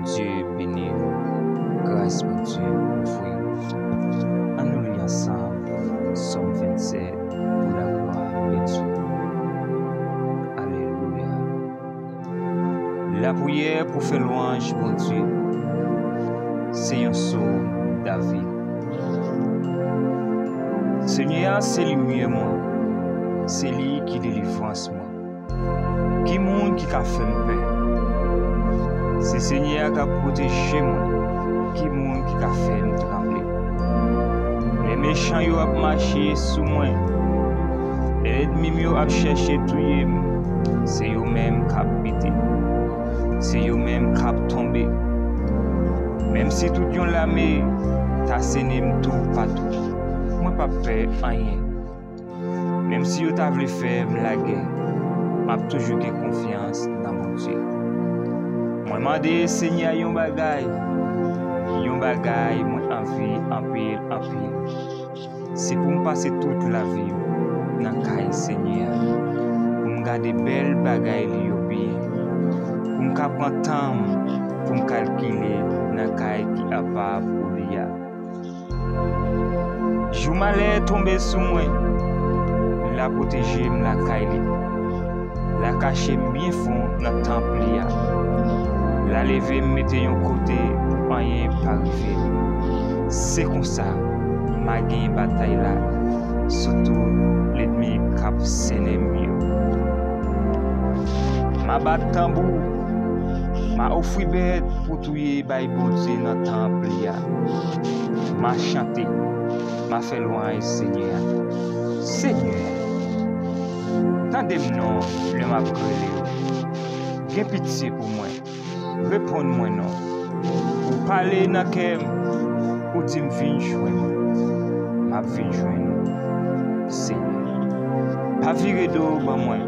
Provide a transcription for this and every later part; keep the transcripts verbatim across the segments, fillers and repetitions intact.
Bondye beni w. Gras Bondye kouvri w. Ann nou li ansanm Sòm vennsèt, pour la gloire de Dieu. Alelouya. Lapriyè pou fè lwanj Bondye. Se yon sòm David. Senyè a se limyè mwen, se li ki delivrans mwen. Ki moun ki ka fè m pè? Se Senyè a k ap pwoteje mwen. Ki moun ki ka fè m tranble? Lè mechan yo ap mache sou mwen, lè lènmi m yo ap chèche touye m, se yo menm k ap bite. Se yo menm k ap tonbe. Menm si tout yon lame ta sène m toupatou, mwen p ap pè anyen. Menm si yo ta vle fè m lagè, m ap toujou gen konfyans nan Bondye. Mwen mande Senyè a yon bagay, yon bagay mwen anvi anpil, anpil. Se pou m pase tout lavi m nan kay Senyè a, pou m gade bèl bagay li yo byen, pou m ka pran tan m pou m kalkile nan kay ki apa pou li a. Jou malè tonbe sou mwen, l a pwoteje m lakay li. L a kache m byen fon nan tanp li a. L a leve m mete yon kote pou anyen pa rive m. Se konsa, m a genyen batay la sou tout lènmi k ap sène m yo. M a bat tanbou, m a ofri bèt pou touye bay Bondye nan tanp li a. M a chante, m a fè lwanj Senyè a. Senyè, tande m non lè m ap rele w. Gen pitye pou mwen, reponn mwen non. Ou pale nan kè m, ou di m vin jwenn ou. M ap vin jwenn ou, Senyè. Pa vire do ban mwen.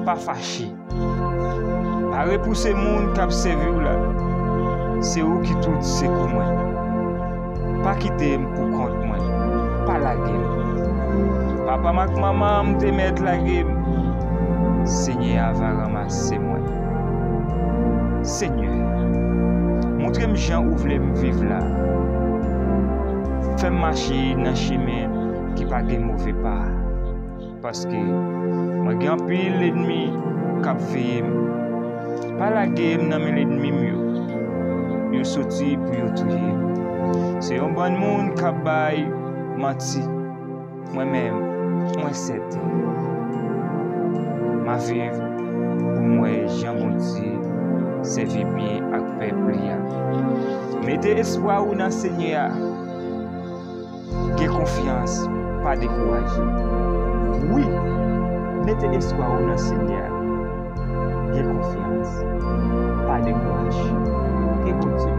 Pa fache. Pa repouse moun k ap sèvi w la. Se ou ki tout sekou mwen. Pa kite m pou kont mwen. Pa lage m. Papa m ak manman m te mèt lage m. Senyè a va ranmase mwen. Senyè, montre m jan ou vle m viv la. Fè m mache nan chemen ki pa gen move pa. Paske mwen gen anpil lènmi k ap veye m. Pa lage m nan men lènmi m yo. Yo soti pou yo touye m. Se yon bann moun k ap bay manti. Mwen menm, mwen sèten. M a viv pou m wè jan Bondye sèvi byen ak pèp li a. Mete espwa ou nan Senyè a. Gen konfyans, pa dekouraje. Wi, mete espwa ou nan Senyè a. Gen konfyans, pa dekouraje. Ke Bondye